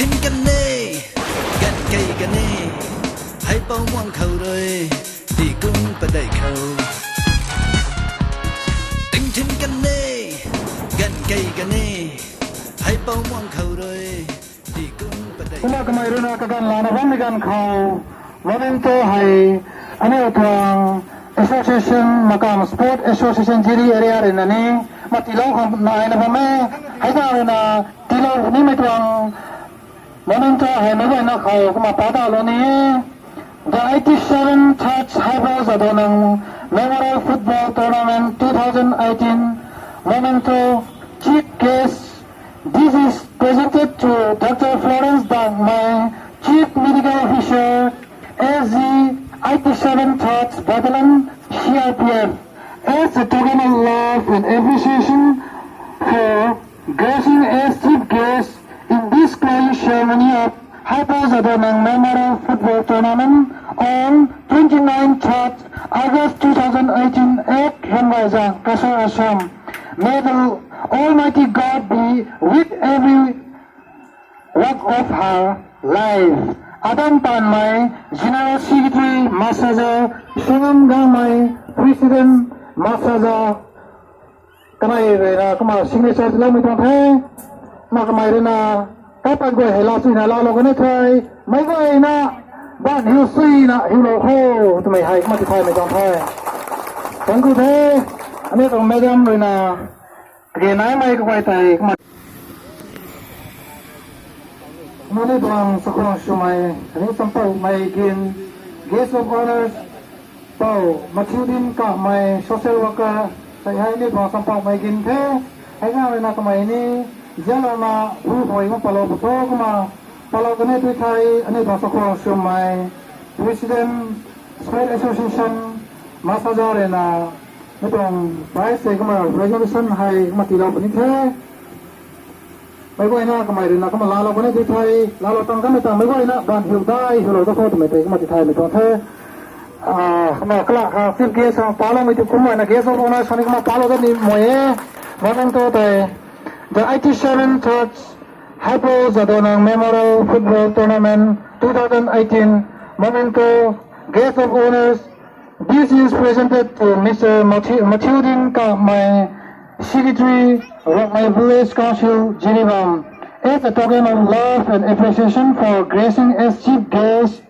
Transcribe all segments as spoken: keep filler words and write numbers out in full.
Thin kan ne, gan kei kan ne, hei pou muang khou rui, ti kung padeih khou. Ting thin kan ne, gan kei kan ne, hei pou muang khou rui, ti kung padeih. Kumna kamei rui na kaganv lana bammei ganv khou, Momento hei, aniu tuang association, Makam Sport Association Jiri area rui na ni, ma tilou khang naina bam e, hei na rui na, tilou nimei tuang, Momento hei meic guayna khou kumna pa ta lou ni e. The eighty-seven Third Haibo Jadonang Memorial Football Tournament two thousand eighteen Momento Chief Guest. This is presented to Doctor Florence Dangmei, Chief Medical Officer, S G eighty-seven Third Battalion C R P F, as a token of love and appreciation for gracing as chief guest in this closing ceremony of Haibo Jadonang Memorial Football Tournament on twenty-nine August two thousand eighteen at Ramgaijang, Cachar, Assam. May the Almighty God be with every walk of her life. Adam Panmei, General Secretary, Masaja, Sungam Gangmei, President, Masaja, kamei rui na kumna signature tiloumei tuang the. Kumna kamei rui na, kaipat guay hei la suina laalou kan e the. Meic guayna, ban hiu suina hiulou kho, twmei hei kumna tithaymei tuang the. Thank you the. Aniu tuang madam rui na, kage naimei kaguay tei kumna. Mani bang sakhwang swmei, khatni Champouhmei Gin, Guest of Honours, Pou Mathiudin Kamei, social worker, sei hei ni bang Champouhmei Gin the, hei nga rui na kamei ni, zianlouna, hu hoi ma palou pw tho kumna, palou kan e tui thei, aniu tuang sakhwang swmei, President, Sport Association, Masaja rui na, mi tuang prize tei kumna, resolution hei kumna tilou puni the. Meic guayna kamei rui na kumna laalou kan e tui thei, laalou tang kanmei tang meic guayna ban hiu dai hiulou ta kho twmei tei kumna tithaymei tuang the. Ah, kumna kala khang chief guest khang paloumei tu kumna guest of honour khang ni kumna palou dat ni mei e. Momento tei, the eighty-seven Third Haibo Jadonang Memorial Football Tournament two thousand eighteen Momento Guest of Honours. This is presented to Mister Mathiu-, Mathiudin Kamei, Secretary, Rongmei Village Council, Jiribam, as a token of love and appreciation for gracing as chief guest,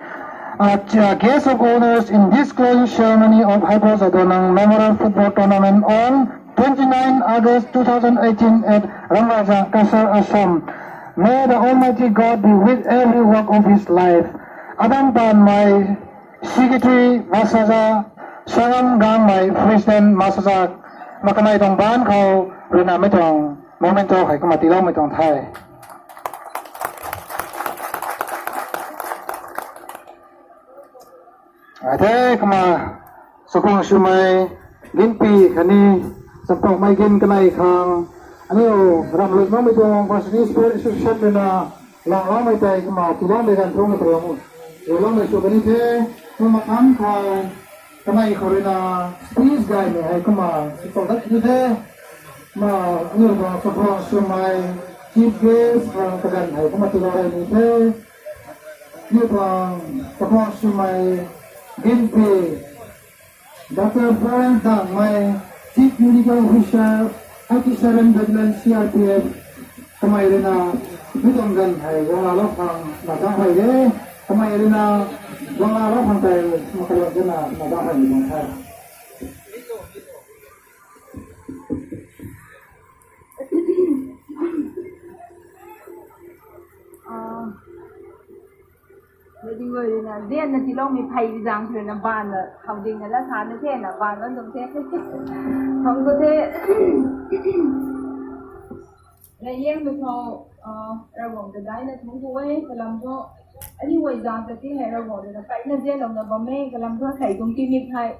uh, ch-, uh, guest of honours in this closing ceremony of Haibo Jadonang Memorial Football Tournament on twenty-nine August two thousand eighteen at Ramgaijang, Cachar, Assam. May the Almighty God be with every walk of his life. Adam Panmei, Secretary, Masaja, Sangam Gangmei, President, Masaja, makamei tuang ban khou rui na mei tuang Momento hei kumna tiiloumei tuang the. Athe kumna, sakhwang swmei, Ginpi khatni, Champouhmei Gin kanei khang, aniu ramlutmei tuang Varsity Sport Association rui na, langloumei tei kumna, tiiloumei ganv thu mei tuang, tiiloumei sw kan ni the, kumna mathangc khou, kanei khou rui na, speech gaymei hei kumna, sw tou dat ni the, kumna, aniu tuang sakhwang swmei, chief guest khang kaganv hei kumna tiilou rey ni the, aniu tuang sakhwang swmei, Ginpi, Doctor Florence Dangmei, Chief Medical Officer, eighty-seven Battalion C R P F, kamei rui na, mi tuang ganv hei guang laalou khang na dang hei de, kamei rui na, guang laalou khang tei, makalou de na, na dang hei ni tuang the. Ah, lady guay rui na, zianna tiiloumei phey zaeng rui na, baanv na, khou ding na la sa na the na, baanv na dum the. Thangc ku the. Reyliangmei khou, ah, Ravguangc ta daina thangc ku e, kalam thu, aniu guay zaeng ta ti hei Ravguangc rui na, kaina zianlouna bam e, kalam thu, sei tuang timei phey.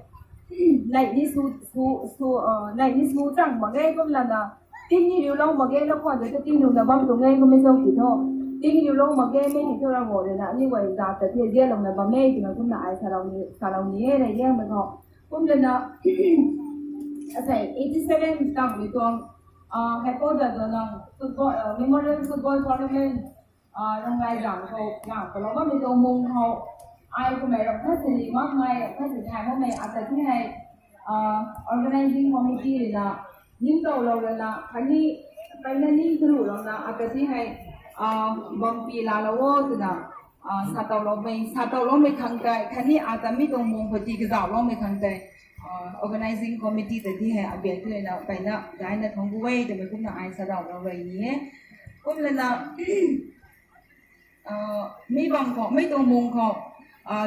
Neih ni sw, sw, sw, ah, neih ni sw chang mak ge, kumlana, ting ni riulou mak ge, la khwan de ta ting riuna bam tuang e, kummei sw ti thu. Ting riulou mak ge, mei ni thu Ravguangc rui na, aniu guay zaeng ta ti zianlouna bam e, twna kumna ai salou ni, salou ni e, reyliangmei khou. Kumlana, asei, eighty-seven tangmei tuang, ah, Haibo Jadonang football, ah, Memorial Football Tournament, Rangmei zang khou, zang khou lou bammei tuang mung khou, ai kumei ram khat sini makmei, ram khat sini thay makmei, ata ti hei, organizing committee rui na, ning tow lou lana, khatni, kaina ning taru lou na, ata ti hei, bampi laalou o twna, satowloumei, satowloumei khang tei, khatni ata mi tuang mung khou ti kazauhloumei khang tei, organizing committee ta ti hei, abiak tu na, kaina, daina thang gu e, twmei kumna ai sadaw lou rui ni e. Kumlana, mi bam khou, mi tuang mung khou,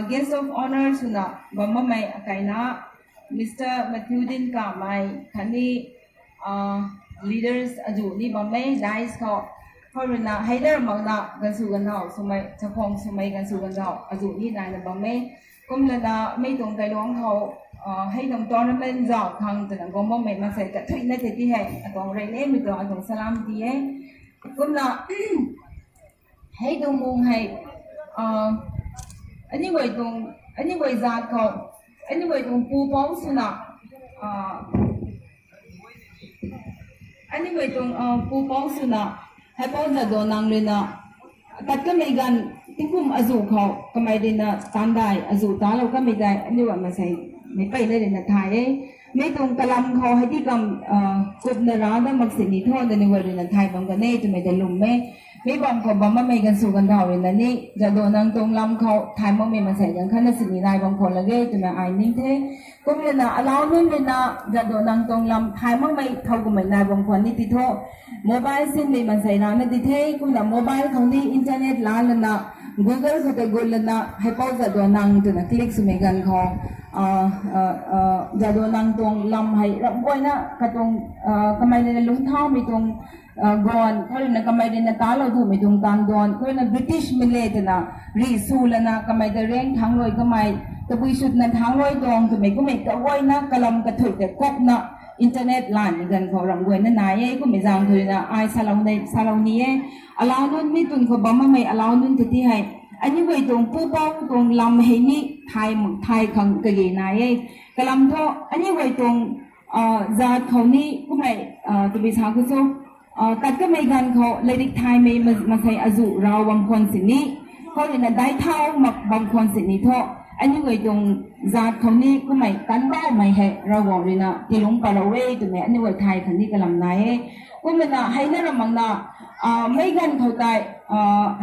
guest of honour swna bam bammei akaina, Mister Matthew Din Kamei, khatni, leaders azuh ni bam e, dais khou, khou rui na, hei na ram makna, gansu ganthau swmei, chakhwang swmei, gansu ganthau, azuh ni naina bam e. Kumlana, mi tuang kailuang khou, hei tuang tournament zauh khang twna guang bammei maansei kathuicna tei ti hei, atuang rey nemei tuang, atuang salam ti e. Kumna, hei tuang mung hei, aniu guay tuang, aniu guay zaat khou, aniu guay tuang pupouc swna, aniu guay tuang pupouc swna, Haipou Jadonang rui na, tat kamei ganv, tingkum azuh khou, kamei rui na, taanv dai, azuh talou kamei tei, aniu guay maansei, meic peyna rui na thay e. Mi tuang kalam khou, hei ti kam, kupna ra da mak sini thu, aniu guay rui na thay bam kan e, twmei ta lwm e. Mi bam khou bam bammei gansu ganthau rui na ni, Jadonang tuang lam khou, thay makmei maansei ganv khatna sini nai bam khou lak ge, twmei ai ning the. Kumlana, alau nunc rui na, Jadonang tuang lam thay makmei thow kumei nai bam khwan ni ti thu, mobile sinmei maansei rana di the, kumna mobile khou ni internet laa lana, Google khou tei gut lana, Haipou Jadonang twna click swmei ganv khou, Jadonang tuang lam hei ram guayna katuang, kamei rui na lungcthaumei tuang, gaanv, khou rui na kamei rui na talou dumei tuang taanv duan, khou rui na British mei le twna, rih sw lana kamei ta rang thangc rui kamei, tabui sutna thangc rui tuang twmei kummei kaguayna kalam kathuic tei kupna, internet lanmei ganv khou ram guayna nai e, kummei zaeng khou rui na ai salou ni e. Alau nunc mi tun khou bam makmei alau nunc ta ti hei, aniu guay tuang pupouc tuang lam hei ni thay, thay khang kage nai e. Kalam thu, aniu guay tuang, zaat khou ni kummei, tabui sa khou cho, tat kamei ganv khou, lairik thaymei ma-, maansei azuh rau bam khwan sini, khou rui na daic thau mak bam khwan sini thu, aniu guay tuang zaat khou ni kummei tanc baumei hei Ravguangc rui na tiilungc palou e twmei aniu guay thay khang ni kalam nai e. Kumlana, hei na ram makna, meic ganv khou tei,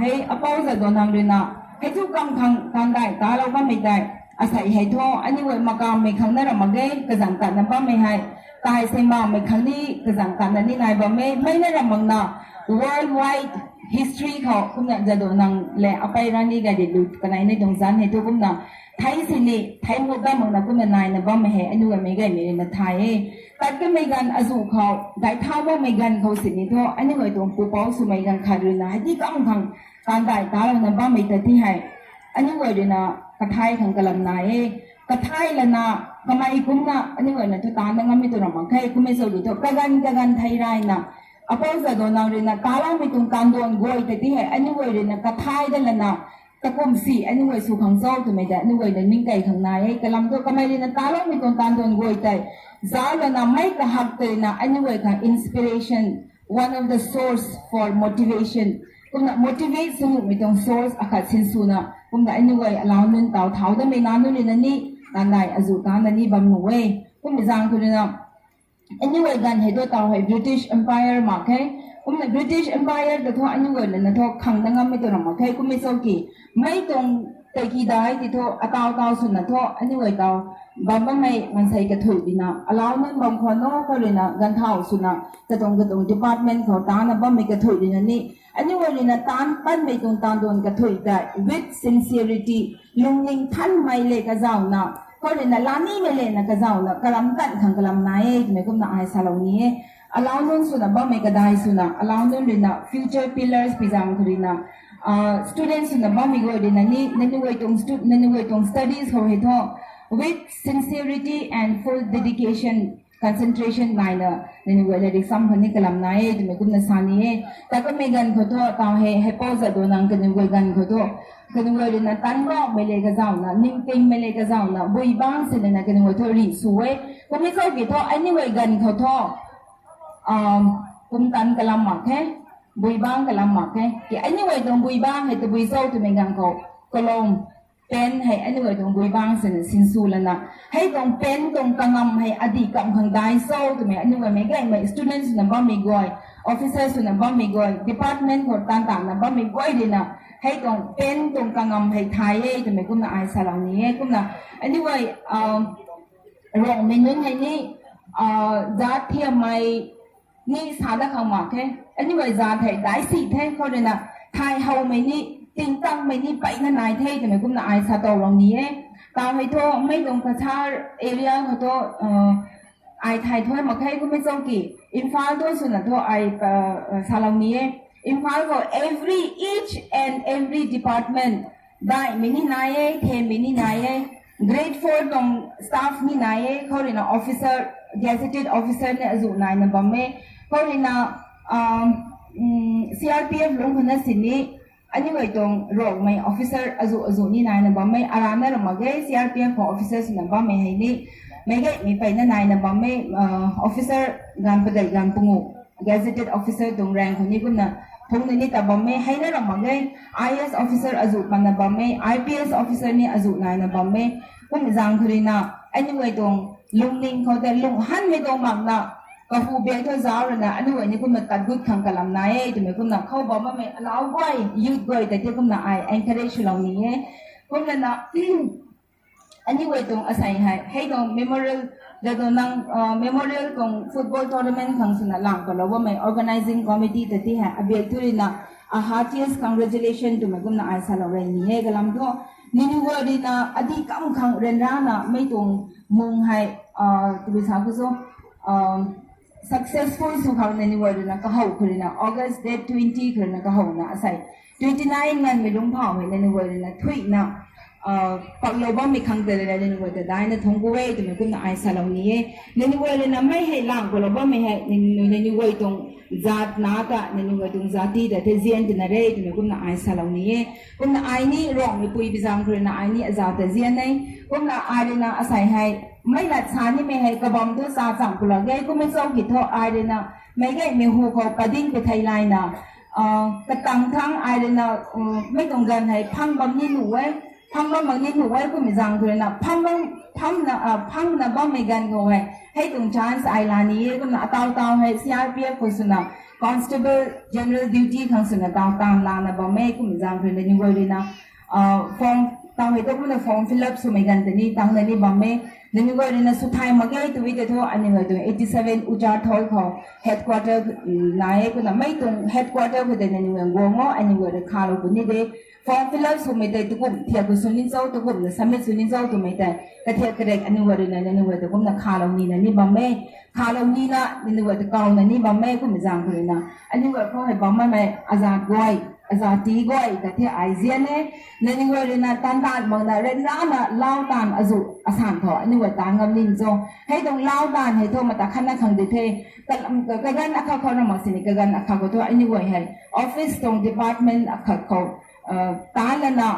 hei Apou Jadonang rui na, hei thu kam khang taanv dai talou bammei tei, asei hei thu, aniu guay makammei khang na ram mak ge, kazanc tatna bammei hei, kai sei makmei khang ni, kazanc tatna ni nai bam e, mei na ram makna, worldwide history khou, kumna Jadonang le Apei Rani Gaidinliu kanei ni tuang zanc hei thu kumna, thei sini, thei mut bam makna kumna naina bammei hei, aniu guay meic gaymei rui na thay e. Tat kamei ganv azuh khou, daic thau makmei ganv khou sini thu, aniu guay tuang pupouc swmei ganv khat rui na, hei ti kam khang, taanv dai talouna bammei ta ti hei, aniu guay rui na, kathay khang kalam nai e. Kathay lana, kamei kumna, aniu guay na thu taanv na ngammei tu ram mak khe, kummei cho di thu, kaganv kaganv thei rayna, Apou Jadonang rui na, taloumei tuang taanv duan guay ta ti hei, aniu guay rui na, kathay dat lana, takum si, aniu guay sw khang cho twmei ta, aniu guay na ningkei khang nai e, kalam thu kamei rui na, taloumei tuang taanv duan guay tei, zauc lana, mei kahak tei na, aniu guay khang inspiration, one of the source for motivation. Kumna motivate sw nuhmei tuang source akhat sinswna, kumna aniu guay alau nunc taw thau datmei nac nunc rui na ni, taanv dai azuh taanv na ni bam nuh e. Kummei zaeng khou rui na, aniu guay ganv hei thu taw hei British Empire mak khe. Kumna British Empire ta thu aniu guay lana thu khang na ngammei tu ram mak khe. Kummei cho ki, mei tuang tei ki dai ti thu, ataw taw swna thu, aniu guay taw, bam bammei maansei kathuic rui na, alau nunc bam khwan o, khou rui na, ganv thau swna, katuang katuang department khou taanv na bammei kathuic rui na ni, aniu guay rui na taanv patmei tuang taanv duan kathuic tei, with sincerity, lungning thanmei le kazauhna, khou rui na lanimei le na kazauhna, kalam tan khang kalam nai e, twmei kumna ai salou ni e. Alau nunc swna bammei kadai swna, alau nunc rui na future pillars pi zaeng khou rui na, students swna bammei guay rui na ni, nangniw guay tuang stu-, nangniw guay tuang studies khou hei thu, with sincerity and full dedication, concentration naina, nangniw guay lairik sam khang ni kalam nai e, twmei kumna sa ni e. Tat kamei ganv khou thu, taw hei, Haipou Jadonang kaniw guay ganv khou thu, kaniw guay rui na taanv baumei le kazauhna, ningtingmei le kazauhna, bui bang sini na kaniw guay thu rih sw e. Kummei cho ki thu, aniu guay ganv khou thu, kum tan kalam mak khe. Bui bang kalam mak khe. Ki aniu guay tuang bui bang hei tabui cho twmei ganv khou, kalum, pen hei aniu guay tuang bui bang sina sinsw lana, hei tuang pen tuang kangam hei adih kam khang dai cho twmei aniu guay mei gaymei students swna bammei guay, officers swna bammei guay, department khou tan tan na bammei guay ruina, hei tuang pen tuang kangam hei thay e twmei kumna ai salou ni e. Kumna aniu guay, Ruangmei nunc hei ni, zat thiammei ni sa dat khang mak khe. Aniu guay zat hei dai si the khou ruina, thay howmei ni, tingtangmei ni peyna nai the twmei kumna ai sa tow rou ni e. Taw hei thu mei tuang Cachar area khou thu, ai thay thuai mak khe kummei cho ki, Imphal thu swna thu ai salou ni e. Imphal khou every, each and every department daihmei ni nai e, thenmei ni nai e, grade four tuang staff ni nai e, khou ruina officer, gazetted officer ni azuh naina bam e, khou ruina C R P F lungc khou na sini, aniu guay tuang Ruangmei officer azuh azuh ni naina bam e, arana ra mak ge, C R P F khou officer swna bammei hei ni, meic gaymei peyna naina bam e, officer ganv padeih ganv panguh, gazetted officer tuang rank khou ni kumna phungna ni ta bam e, heina ra mak ge, I A S officer azuh pana bam e, I P S officer ni azuh naina bam e, kum zaeng khou ruina, aniu guay tuang lungning khou tei lunghanmei tuang makna, kahu bek thu zauc rana, aniu guay ni kumna tat gut khang kalam nai e twmei kumna khou bam bammei alau guay, youth guay tei the kumna ai encourage swlou ni e. Kumna na, aniu guay tuang asei hei, hei tuang memorial, da tuang nang, memorial tuang football tournament khang swna lang palou bammei organizing committee ta ti hei, abek thu ruina, a heartiest congratulation twmei kumna ai salou rei ni e kalam thu. Nangniw guay ruina adih kam khang ryanrana mei tuang mung hei, tabui sa khou cho, successful sw khang nangniw guay ruina kahow khou ruina August date twenty khou ruina kahowna asei twenty nine nganvmei lungc phau hei nangniw guay ruina thuina paklou bammei khang tei ruina nangniw guay ta daina thungc ku e twmei kumna ai salou ni e. Nangniw guay ruina mei hei lang palou bammei hei nangniw, nangniw guay tuang zat na ta, nangniw guay tuang zati ta the zian twna re twmei kumna ai salou ni e. Kumna ai ni Ruangmei pui bizang khou ruina ai ni azat ta zian e. Kumna ai ruina asei hei mei lat sa nimei hei kabam thu cha cham pulak ge, kummei cho ki thu ai ruina meic gaymei hu khou pading pui thei layna, katang thangc ai ruina mei tuang ganv hei phang bam ni nuh e, phang bam mak ni nuh e, kummei zaeng khou ruina phang bam, phamna, phangna bammei ganv khou hei hei tuang chance ai la ni e. Kumna ataw taw hei C R P F khou swna constable general duty khang swna taw taanv lana bam e, kummei zaeng khou ruina nangniw guay ruina form, taw hei thu kumna form fill up swmei ganv tei ni tangna ni bam e. Nangniw guay ruina sw thay mak ge tw e tei thu aniw guay tuang eighty seven Uchar Thoi khou headquarter nai e, kumna mei tuang headquarter khou tei nangniw guay guang o, aniw guay rui khalou puni de. Form fill up swmei tei tukumh thiak khou sw ni cho, tukumhna submit sw ni cho twmei tei kathiak karek aniw guay ruina nangniw guay ta kumna khalou nina ni bam e. Khalou nina nangniw guay ta kawna ni bam e, kummei zaeng khou ruina aniw guay khou hei bam bammei azat guay, azati guay ta the ai zian e. Nangniw guay ruina tan tan makna ryanrana lau taanv azuh asan khou aniw guay ta ngam ni cho. Hei tuang lau taanv hei thu mata khatna khang di the. Kaganv akhat khou na mak sini kaganv akhat khou thu aniw guay hei office tuang department akhat khou tan lana,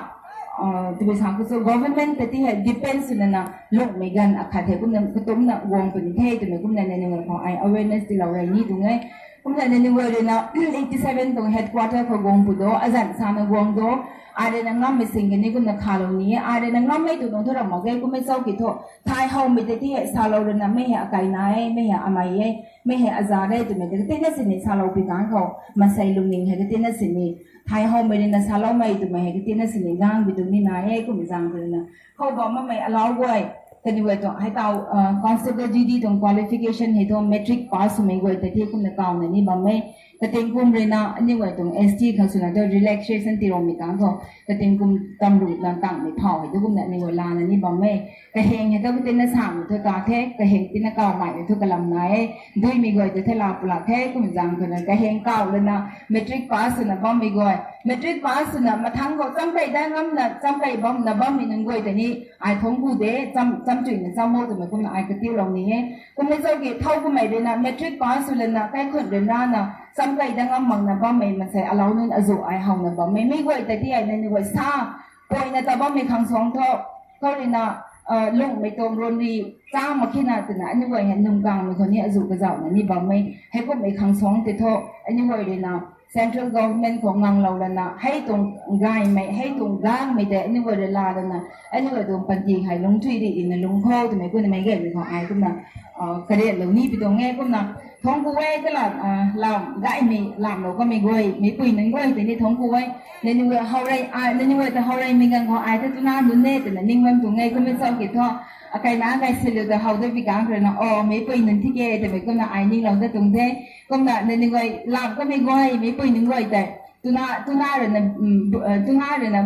tabui sa khou cho government ta ti hei depend sw lana lungmei ganv akhat hei kumna katumna guang puni the twmei kumna nangniw guay khou ai awareness tiilou rei ni tuang e. Kumna nangniw guay ruina eighty seven tuang headquarter khou guang pu do, azanc sana guang do, ai ruina ngammei sing kani kumna khalou ni e. Ai ruina ngammei tu tuang thu ram mak ge, kummei cho ki thu thay howmei tei ti hei salou ruina mei hei akai na e, mei hei amei e, mei hei aza re twmei tei katina sini salou pi kang khou maansei lungning hei katina sini thay howmei ruina saloumei twmei hei katina sini gang bi tuang ni nai e. Kummei zaeng khou ruina khou bam bammei alau guay, kaniw guay tuang hei taw constable D D tuang qualification hei thu matric pass swmei guay ta the kumna kawna ni bam e. Kating kum ruina aniw guay tuang S T khang swna thu relaxation tiiloumei kang khou kating kum tamruhna tangmei phau hei tu kumna aniw guay lana ni bam e. Kaheng hei thu katina samei thu ta the, kaheng tina kawmei hei thu kalam nai e. Duimei guay ta the la pulak the, kummei zaeng khou ruina kaheng kaw lana matric pass swna bammei guay, matric pass swna mathangc khou chamkei dat ngamna chamkei bamna bammei nunc guay ta ni ai thungc ku de, cham, chamchuina cham o twmei kumna ai katiulou ni e. Kummei cho ki thow kummei ruina matric pass sw lana kaikhunc ryanrana chamkei dat ngam makna bammei maansei alau nunc azuh ai howna bammei mei guay ta ti hei nangniw guay sa poina ta bammei khang suang thu, khou ruina lungmei tuang ruanri cha mak khina twna aniw guay hei nungkangmei khou ni azuh kazauhna ni bam e. Heikumhmei khang suang tei thu aniw guay ruina central government khou nganglou lana, hei tuang gaymei, hei tuang gangmei tei aniu guay rui laa lana, aniu guay tuang panty hei lungctui ri ina lungc khou twmei kumna meic gaymei khou ai kumna, ah, karianlou ni pi tuang e kumna. Thuanc ku e, kala, ah, lam gaymei, lamlou kamei guay, meicpui nunc guay tei ni thuanc ku e. Nangniw guay how rey, ah, nangniw guay ta how reymei ganv khou ai ta tuna nunc e twna ning bam tuang e, kumna chau ki thu. Akaina gay siliu ta how da bi kang rui na, o, meicpui nunc thi ke twmei kumna ai ninglou da tuang the. Kumna nangniw guay lam kamei guay, meicpui nunc guay tei tuna, tuna rui na, mm, bu-, eh, tuna rui na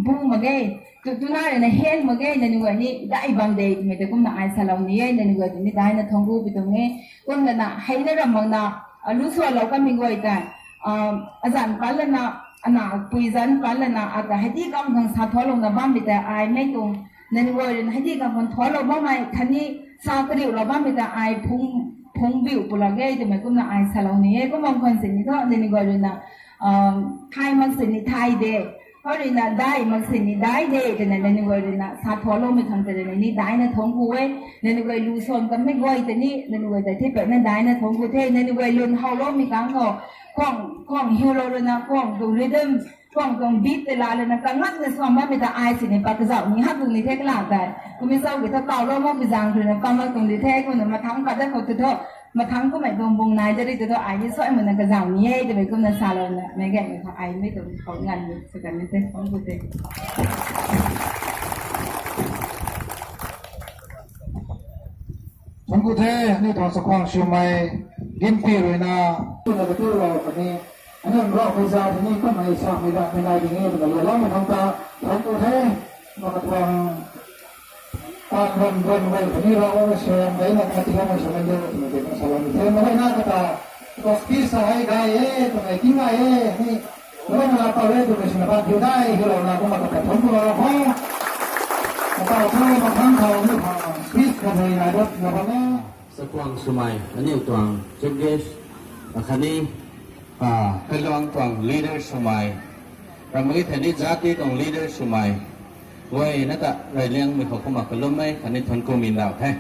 bu mak ge, tu-, tuna rui na hen mak ge, nangniw guay ni dai bam de twmei tei kumna ai salou ni e, nangniw guay tei ni daina thuanc ku pi tuang e. Kumna na, hei na ram mak na, ah, lu sualou kamei guay tei, ah, azanc pat lana, ana pui zanc pat lana, ata hei di kam khang sa thualouna bammei tei ai mei tuang, nangniw guay rui na hei di kam khang thualou bammei khatni sa kariulou bammei tei ai phung, phung biu pulak ge twmei kumna ai salou ni e, kum bam khwan sini thu, nangniw guay rui na, ah, thay mak sini thay de, hou rui na dai mak sini dai de twna nangniw guay rui na sa thualoumei khang tei rui na ni daina thuanc ku e. Nangniw guay lu suan kamei guay tei ni, nangniw guay tei thipatna daina thuanc ku the, nangniw guay lun howloumei kang khou, khwang, khwang hiulou rui na, khwang tuang rhythm, khwang tuang beat tei laa lana, kangatna suan bammei ta ai sini pat kazauh ni hak tuang ni the kala tei. Kumna chau ki thu kawlou mak pi zaeng rui na, pam mak tuang di the, kumna mathangc pat da khou tu thu, mathangc kummei tuang bung nai da ri tu thu, ai ni suai mana kazauh ni e twmei kumna salouna, meic gaymei khou ai mei tuang khou nganvmei sw kan ni the, thuanc ku the. Thuanc ku the, aniu tuang chakhwang swmei, Ginpi rui na, twna katiulou khatni, aniu Rav Kaiza tei ni kummei samei daihmei nai ding e twna lialoumei khang ta, thuanc ku the, ma katuang, tan ram ram guay khatni Rav Kaiza suan dei na katiloumei swmei de twmei tei na salou ni the, meic guayna kata, tuang speech sa hei gay e, twmei king gay e, ni, Kumna na pau e twmei swna pat hiu dai, hiulouna kumna kata thuanc ku lou kho. Kata thu mathangc khou ni pha speech khat hei nai dat na bam e. Chakhwang swmei, aniu tuang chief guest, akhatni, ah, kailuang tuang leader swmei, ramei thei ni jati tuang leader swmei, guayna ta reyliangmei khou kumna kalummei khatni thuanc ku mei ndauh the.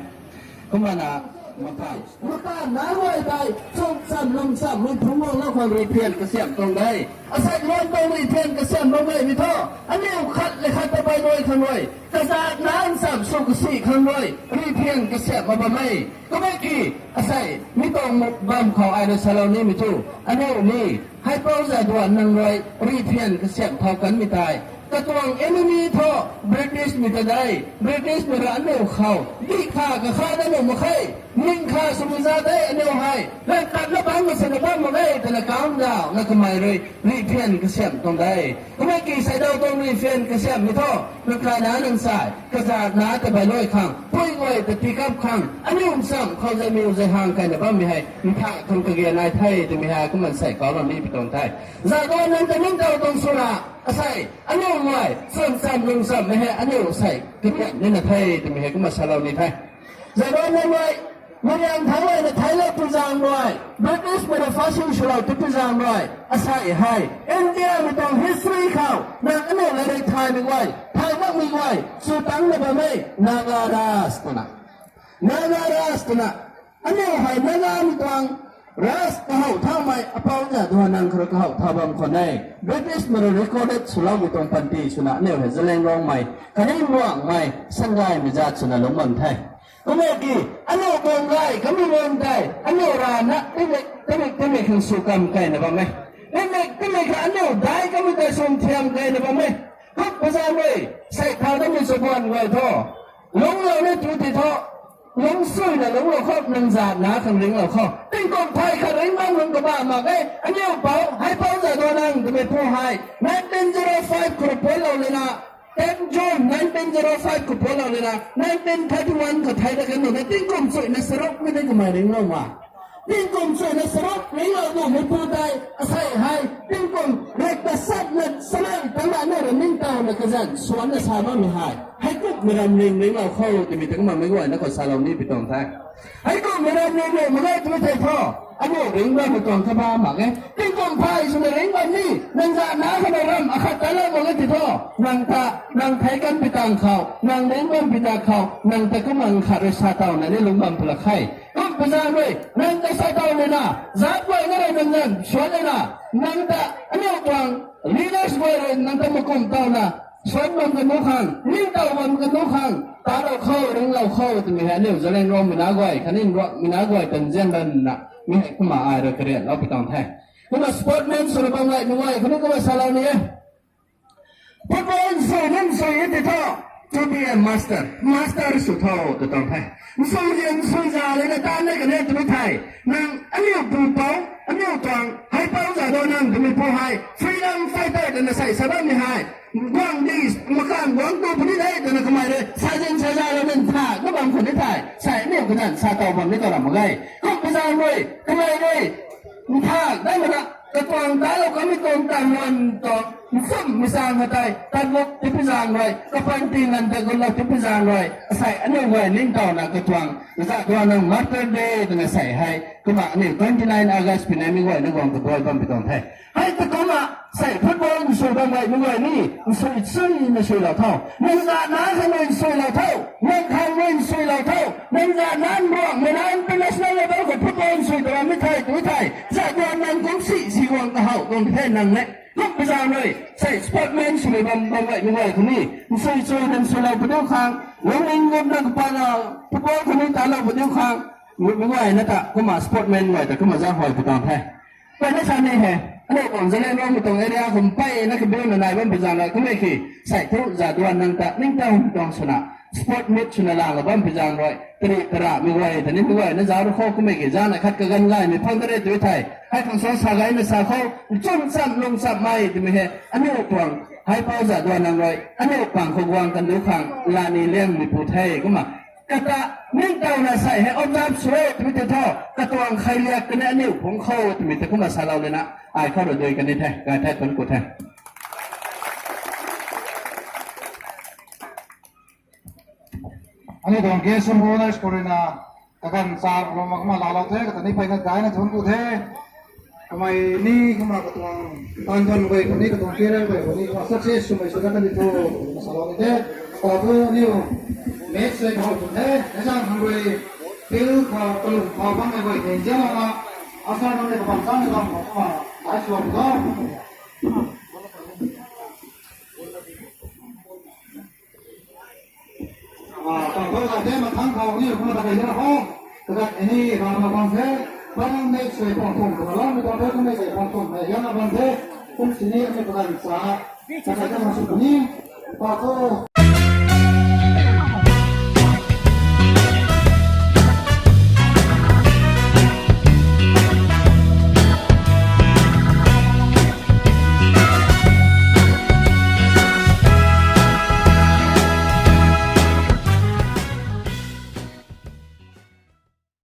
Kumna na, mata, mata na guay tei, chum cham lum cham lum phungc guanglou khang riphian kasiamh tuang de. Asei luan tuang riphian kasiamh bam gaymei thu, aniu khat le khat ta bai luai khang rui, kazat na ncham sw kasi khang rui, riphian kasiamh ma bam e. Kumna ki, asei, mi tuang bam khou ai rui salou nimei thu, aniu ni, Haipou Jadonang rui, riphian kasiamh thau kanmei tei, katuang enemy thu, British mei ta de, British mei rui aniu khou, dih kha kakha da nuh mak khe, ning kha swmei za de aniu hei, lang kat na bangc ma sina bam mak e twna kaundauna kamei rui, riphian kasiamh tuang de. Kumna ki seidaw tuang riphian kasiamhmei thu, nang kayna nang sai, kazat na ta bai luai khang, pui guay ta tii kap khang, aniu ncham khou zamiu zai hang kaina bammei hei, mpha khang kagian nai the twmei hei, kumna sei kaulou ni pi tuang the. Jadonang ta ningtow tuang swna, asei, aniu guay, chum cham lum chammei hei, aniu sei, kagian nina the twmei hei, kumna salou ni the. Jadonang guay, Mariang thangc guay na theiclou pi zaeng rui, British mei rui phasiu swlou tu pi zaeng rui, asei hei, India mei tuang history khou, nang aniu latrik thaymei guay, thay makmei guay, sw tangcna bam e, Naga Raj twna. Naga Raj twna, aniu hei Nagamei tuang, Raj kahow thaumei, Apou Jadonang khou rui kahow thau bam khwan e, British mei rui recorded swloumei tuang panty swna, aniu hei Zeliangrong mei, khatni Muangmei, Sangaymei zat swna lungc bam the. Kumna ki, aniu tuang gay kamei guang tei, aniu rana, timik, timik, timik khang sw kam kaina bam e. Timik, timik khang aniu dai kamei tei swn thiam kaina bam e. Kum pu zaeng rui, sei thau damei chabuan guay thu, lungclou ni tu ti thu, lungcsuina lungclou khou nang zat na khang ringlou khou. Tingkum phey khat ringc bam lung kabah mak e, aniu pou, Haipou Jadonang twmei pu hei, nineteen zero five khou rui puanclou lana, ten June nineteen zero five khou puanclou lana, nineteen thirty-one khou thei da kan nuna, tingkum chuina charuk mei de kamei ringlou ma. Tingkum chuina charuk ringlou nuhmei pu tei, asei hei, tingkum rikta satna salei tangna na ra ningtowna kazanc swanna sa bammei hei, heikumhmei ram ring ringlou khou twmei ta kumna meic guayna khou salou ni pi tuang the. Heikumhmei ram ring ring mak ge twmei thei thu, aniu ringc bammei tuang kabah mak e. Tingkum phey swna ringc bam ni, nang zat na khana ram akhat talou mak ge ti thu, nang ta, nang thei kan pi tang khou, nang ringc bam pi tang khou, nang ta kumna khat rui sa towna ni lungc bam pw lak khe. Kum pu zaeng rui, nang ta sa tow lana, zat guayna rui nang nganv swan lana, Nang ta aniu tuang leaders guay rui nang ta makum tauna, suan bam kanu khang, ning taw bam kanu khang, talou khou, ringlou khou twmei hei aniu Zeliangrong mina guay khatni Ruangmei na guay tanzian ranna mi hei kumna ai rui karianlou pi tuang the. Kumna sportman swna bam gaymei guay khatni kumna salou ni e. Football nsui nunc nsui e ti tho, to be a master, master sw tho tw tuang the. Nsui zian nsui za lena tan ne kane twmei thei, nang aniu pupouc, aniu tuang haipouc za do nang twmei pu hei freedom fighter twna sei sa bammei hei, guang di, makan guang tu puni de twna kamei rui sa zian sa za lou nin tha kabam khou ni thei, sei aniu kadan sa taw bam ni tw ram mak ge. Kum pi zaeng rui, kamei rui, nthak dai mana, katuang talou kamei tuang tang wan tuang nchumhmei zaeng kha tei, tat luk tipi zaeng rui, kapanty nganv ta gunlou tipi zaeng rui, asei aniu guay ningtowna katuang, za tuang nang Martyr Day twna sei hei, kumna aniu twenty nine August pinei mi guayna guang kaduai bam pi tuang the. Hei ta kumna, sei football nsui bam gaymei guay ni, nsui chuina suilou tho. Nang za na khang rui nsuilou tho. Nang khang rui nsuilou tho. Nang za nan Ruangmei na international level khou football nsui ta bammei thei, tu thei. Za tuang nang kum si, si guang kahow, guang the nang ne. Kum pi zaeng rui, sei sportman swmei bam, bam gaymei guay khou ni, nsui chuina nsuilou padiu khang, lungning gutna kapana, football khou ni talou padiu khang, mei guayna ta, kumna sportman guay ta, kumna zaenghuay pi tuang the. Mpeyna sa ni he, aniu tuang Zeliangrong mi tuang area khou mpeyna kabiuna nai bam pi zaeng rui, kummei ki, sei thu za duan nang ta, ningtow tuang swna, sport meet swna langlou bam pi zaeng rui, tari taramei guay, tani mi guayna zauc rui khou kummei ki, zana khat kaganv gaymei phang kare tu thei, hei khang sa sa gayna sa khou, chum cham lung chammei twmei hei, aniu tuang, haipouc za duan nang rui, aniu pang khou guang kandu khang, lani liangmei pu the, kumna, kata, ningtowna sei hei observe sw e twmei ti tho, katuang khailiak kani aniu phungc khou twmei ti kumna salou lena, ai khou rui dui kani the, gay the, thuanc ku the. Aniu tuang guest of honours khou ruina, kaganv sa lou mak kumna laalou the, kata ni mpeyna gayna thuanc ku the. Kamei ni kumna katuang, tan tan guay khou ni, katuang career guay khou ni, kumna success swmei sw dat kani thu, kumna salou ni the. Kata thu aniu, match sei khou tu the, hei zaeng khang rui, field khou, kalung khou bam mei guay ni, zianna, asa nang ni kabam chang bam khou kumna, ai suan tho. Tang khou zau the, mathang khou ni kumna ta kai na ho. Kagat ni ram na bam the, bam mei sui pang thum, kalam mei bam the, mei sui pang thum, mei yan na bam the, kum sini ni kagat sa, kagat na sw ni, pa ko.